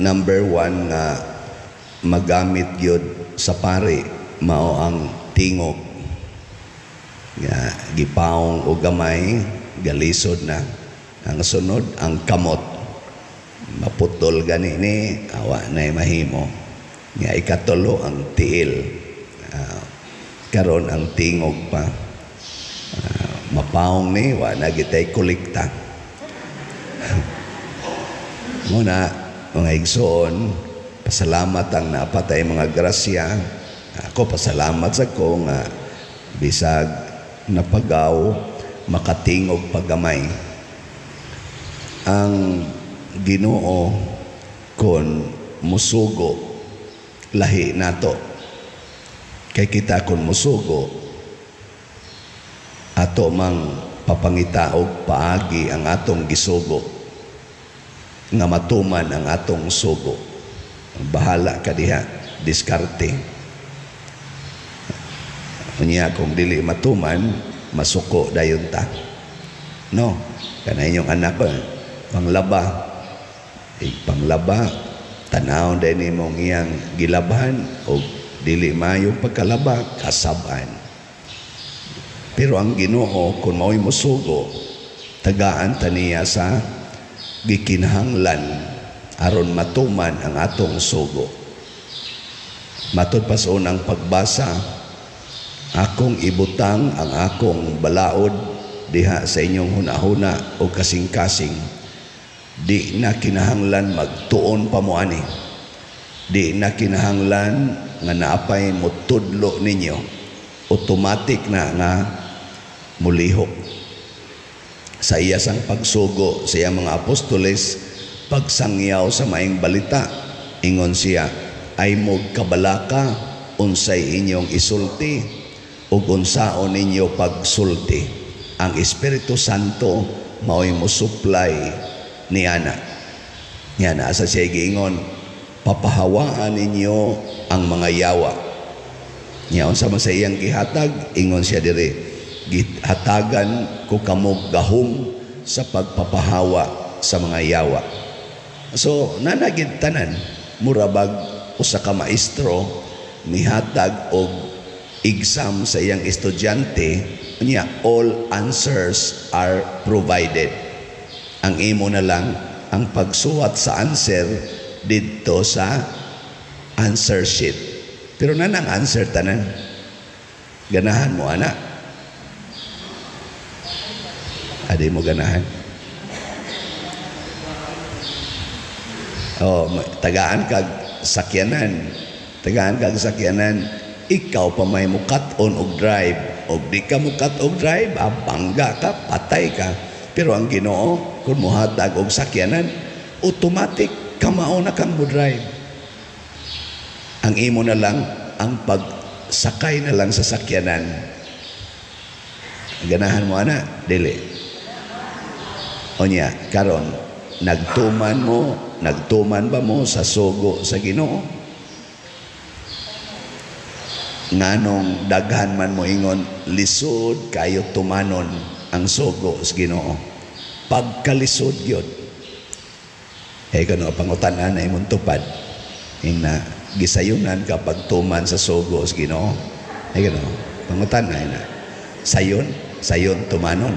number one nga magamit gyud sa pari mao ang tingog. Nga gipaong og gamay, galisod na. Ang sunod, ang kamot. Maputol gani ni, awa na mahimo. Nga ikatulo, ang tiil. Karon ang tingog pa. Mapaong ni, wa na gitay kolekta. Muna, mga igsoon, pasalamat ang napatay mga grasya. Ako, pasalamat sa ko nga bisag napagaw, makatingog pagamay. Ang Ginoo kon musugo, lahi nato. Kay kita kon musugo, ato mang papangitaog paagi ang atong gisugo nga matuman ang atong sugo. Bahala ka diha, diskarte. Unya kung dili matuman, masuko dayon ta. No, kana inyong anak ko, panglaba. Eh, panglaba, tanaw din nimong iyang gilabhan o dili maayo pagkalaba, kasab-an. Pero ang Ginoo kung mao'y musugo, tagaan ta niya sa gikinahanglan aron matuman ang atong sugo. Matud pa sa unang pagbasa, akong ibutang ang akong balaod diha sa inyong hunahuna o kasing-kasing. Di na kinahanglan magtuon pa mo ani. Di na kinahanglan nga naapay motudlo ninyo. Automatic na nga mulihok. Sa iya sang pagsugo sa iyang mga apostoles, pagsangyaw sa maing balita, ingon siya, ay mo kabalaka unsay inyong isulti ug unsaon ninyo pagsulti. Ang Espiritu Santo mao'y mo-supply niana. Nga naa sa siya giingon, papahawaan ninyo ang mga yawa. Nya unsa man sa iyang gihatag, ingon siya diri, gihatagan ko kamo gahom sa pagpapahawa sa mga yawa. So nanagid tanan, murabag usa ka maestro nihatag og exam sa iyang estudyante, niya all answers are provided. Ang imo na lang ang pagsuwat sa answer didto sa answer sheet. Pero nanang answer tanan. Ganahan mo ana? Adi mo ganahan. Oh, tagaan kag sakyanan. Tagaan kag sakyanan. Ikaw pa may mukat-on og drive. Og di ka mukat og drive, bangga ka, patay ka. Pero ang Ginoo, kung muhatag og sakyanan, automatic kamao na kang mo-drive. Ang imo na lang, ang pagsakay na lang sa sakyanan. Ganahan mo ana? Dili. O niya, karon, nagtuman mo, nagtuman ba mo sa sugo sa Ginoo? Nganong daghan man mo ingon, lisod kayo tumanon ang sugo sa Ginoo. Pagkalisod gyud. Eh kano pangutan-an na imong tupad. Ina gisayunan ka pagtuman sa sugo sa Ginoo. Eh kano pangutan-an na. Sayon, sayon tumanon.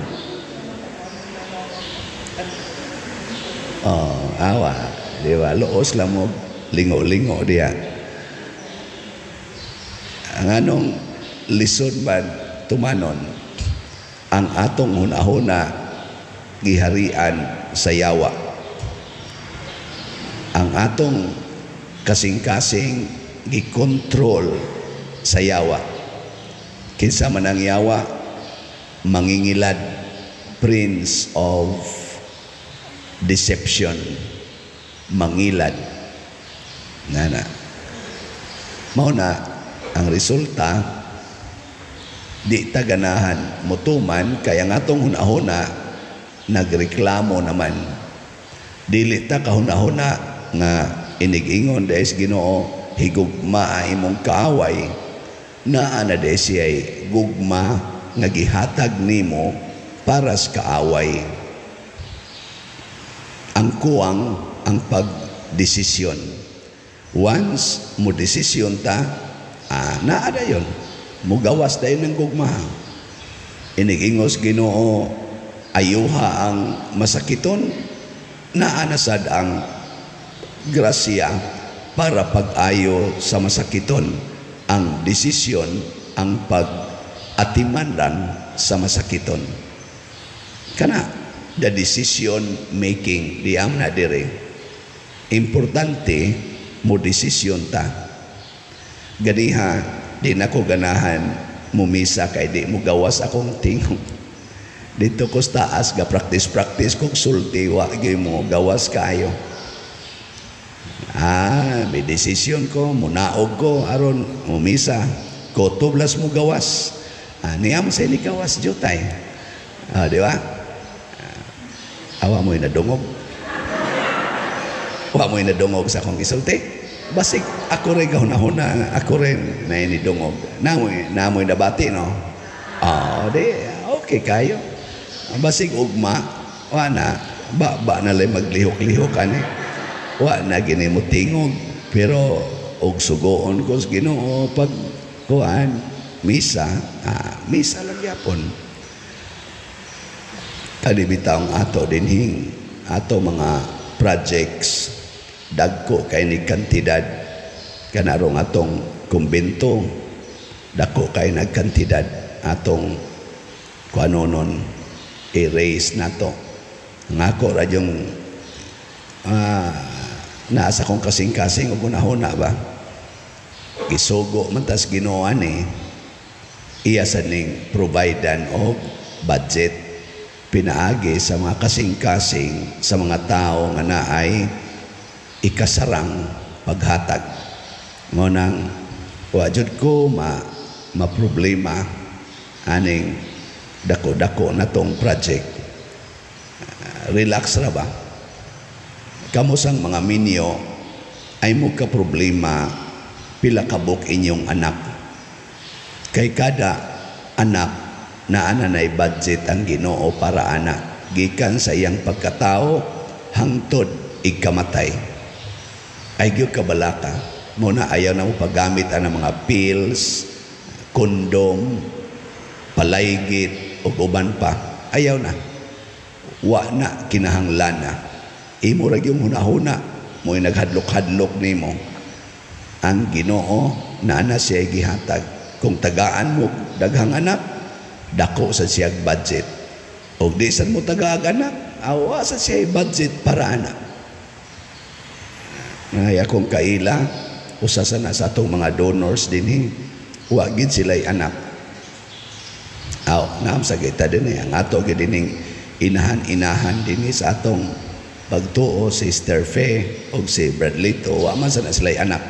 Oh, awa, di ba? Luos lang mo lingo-lingo diya. Ang anong lisod man tumanon, ang atong hunahuna giharian sa yawa. Ang atong kasing-kasing gikontrol sa yawa. Kinsa man ang yawa, mangingilad, prince of deception, mangilad. Nana. Mao na ang resulta, di ta ganahan motuman kay ang atong hunahuna nagreklamo naman. Dili ta kahunahuna nga inigingon dahil sa Ginoo, higugma imong kaaway, naa na dahil siya'y gugma nga gihatag nimo para sa kaaway. Ang kuwang ang pag pagdesisyon. Once mo desisyon ta, naa dayon, mugawas dayon ng gugma. Inigingos Ginoo, ayuha ang masakiton, naa na sad ang grasya para pag-ayo sa masakiton. Ang desisyon, ang pag-atiman lang sa masakiton. Kana, the decision making, diam na dire. Importante mo desisyon ta. Ganiha, di na ko ganahan mumisa kay di mo gawas akong tingog. Dito ko sa taas ga practice practice kog sulti, wa gyud mo gawas kaayo. May desisyon ko, munaog ko aron mumisa. Ko tublas mo gawas. Niya mo sa ini gawas jutay. Di ba? Awa mo'y nadungog. Wa mo'y nadungog sa akong isulti. Basig ako rin gahuna-huna, ako rin na inidungog. Namoy nabati, no? Di, okay kayo. Basig ugma, wa na, ba na lang maglihok-lihok ani. Wa na gini mo tingog, pero og sugoon ko sa Ginoo pag kuan misa, misa lang gyapon. Kani bitawng ato dinhing ato mga projects, dagko kay ni kantidad. Kanarong atong kumbento, dako kay nagkantidad atong kuanonon i-raise nato. Ang ako ra yung nasa kong kasing-kasing og hunahuna ba, gisugo man tas Ginoo ani, iya sa ning providean og budget pinaagi sa mga kasing-kasing sa mga tao nga naay ikasarang paghatag. Mo nang wa jud ko ma problema aning dako-dako na tong project. Relax ra ba? Kamo sang mga minyo ay mo ka problema pila kabuk inyong anak. Kay kada anak na ana nay budget ang Ginoo para ana, gikan sa iyang pagkatao hangtod ikamatay. Ay gyud kabalaka mo na ayaw na mo paggamit ang mga pills, kondom, palaygit ug uban pa. Ayaw na. Wa na kinahanglan na. Imo ra gyud hunahuna mo'y naghadlok-hadlok nimo. Ang Ginoo na ana siya gihatag. Kung tagaan mo daghang anak, dako sa siyag budget. Og di sad mo tagaag anak, awa sa siya budget para anak. Nay akong kaila, usa sa na sa atong mga donors dinhi, wa gid sila'y anak. Aw, naam sa kita dinhi, ang ato gid dining inahan-inahan dinhi sa atong pagtuo, si Sister Fe og si Bradlito, wa man sa na sila'y anak.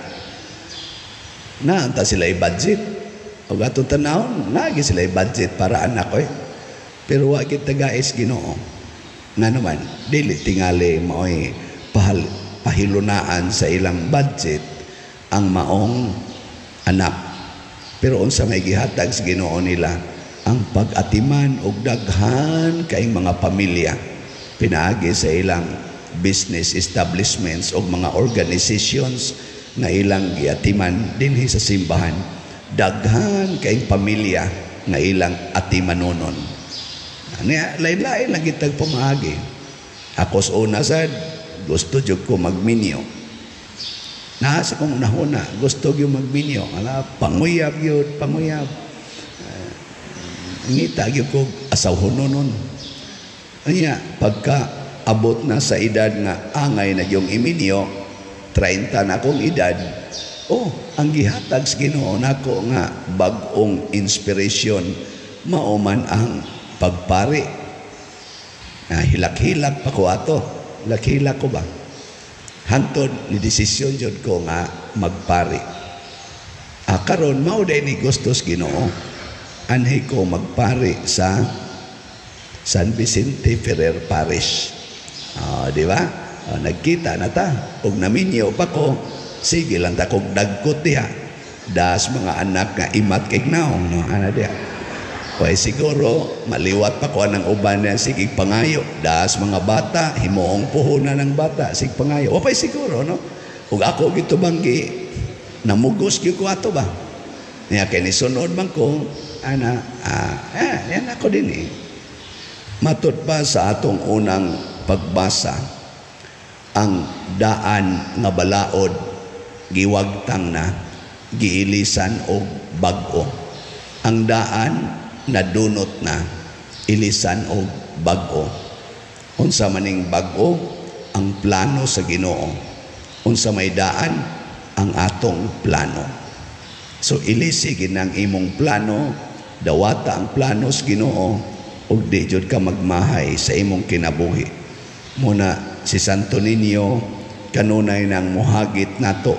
Naanta sila'y budget. Og atong tanawon, naagi sila'y budget para anak oy. Pero wa gid tagais Ginoo. Nga naman, dili tingali maoy pahilunaan sa ilang budget ang maong anak. Pero unsa may gihatag sa Ginoo nila ang pag-atiman og daghan kaing mga pamilya pinaagi sa ilang business establishments og mga organizations nga ilang giatiman dinhi sa simbahan. Daghan kaing pamilya nga ilang atimanonon. Ania, lain-lain lang kitag pamaagi. Ako sa una sad, gusto jud ko magminyo. Naa sa kong unahuna, gusto gyud magminyo. Ala, panguyab gyud, panguyab. Ngita gyud ko asawhonon. Anya, pagka abot na sa edad nga angay na yung iminyo, 30 na akong edad, oh, ang gihatag sa Ginoo nako nga bag-ong inspiration, mao man ang pagpari. Hilak-hilak pa ko ato. Hilak-hilak ko ba? Hantod ni desisyon jud ko nga magpari. Karon mao day ni gustos Ginoo. Anhi ko magpari sa San Vicente Ferrer Parish. Di ba? Nagkita na ta. Ug naminyo pa ko, sige lang ta kog dagkot diha. Das mga anak nga imat kay naong, no? Ana diha. Way siguro maliwat pa ko ng uban na sige pangayo das mga bata, himuong puhunan ng bata, sige pangayo. Wa pay siguro, no? Ug ako gitubang gi namugos gyud ko ato ba. Niya kay nisunod man ko ana, yan ako din eh. Matud pa sa atong unang pagbasa, ang daan nga balaod giwagtang na, giilisan og bag-o. Ang daan nadunot na, ilisan og bag-o. Unsa maning bag-o? Ang plano sa Ginoo. Unsa may daan? Ang atong plano. So ilisi gid ang imong plano, dawata ang plano sa Ginoo ug di jud ka magmahay sa imong kinabuhi. Muna si Santo Niño kanunay nang muhagit nato.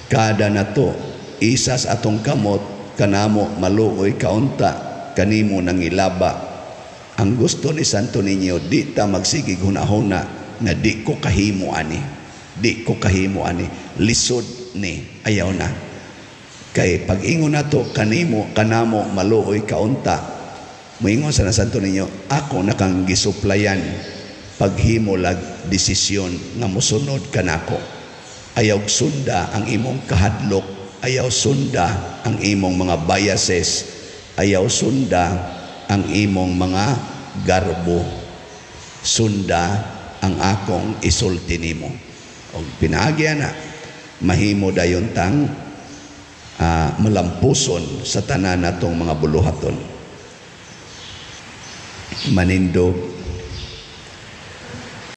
Kada nato isas atong kamot kanamo maluoy kaunta kanimo nangilaba. Ang gusto ni Santo Niño, di ta magsigig hunahuna nga di ko kahimo ani, di ko kahimo ani, lisod ni, ayaw na. Kay pag-ingon nato kanimo kanamo maluoy kaunta, moingon sa na Santo Niño, ako na kang gisuplayan paghimo lag desisyon nga mosunod kanako. Ayaw sunda ang imong kahadlok, ayaw sunda ang imong mga biases, ayaw sunda ang imong mga garbo. Sunda ang akong isulti nimo. Og pinaagya na mahimo dayon tang malampuson sa tanan natong mga buluhaton. Manindog.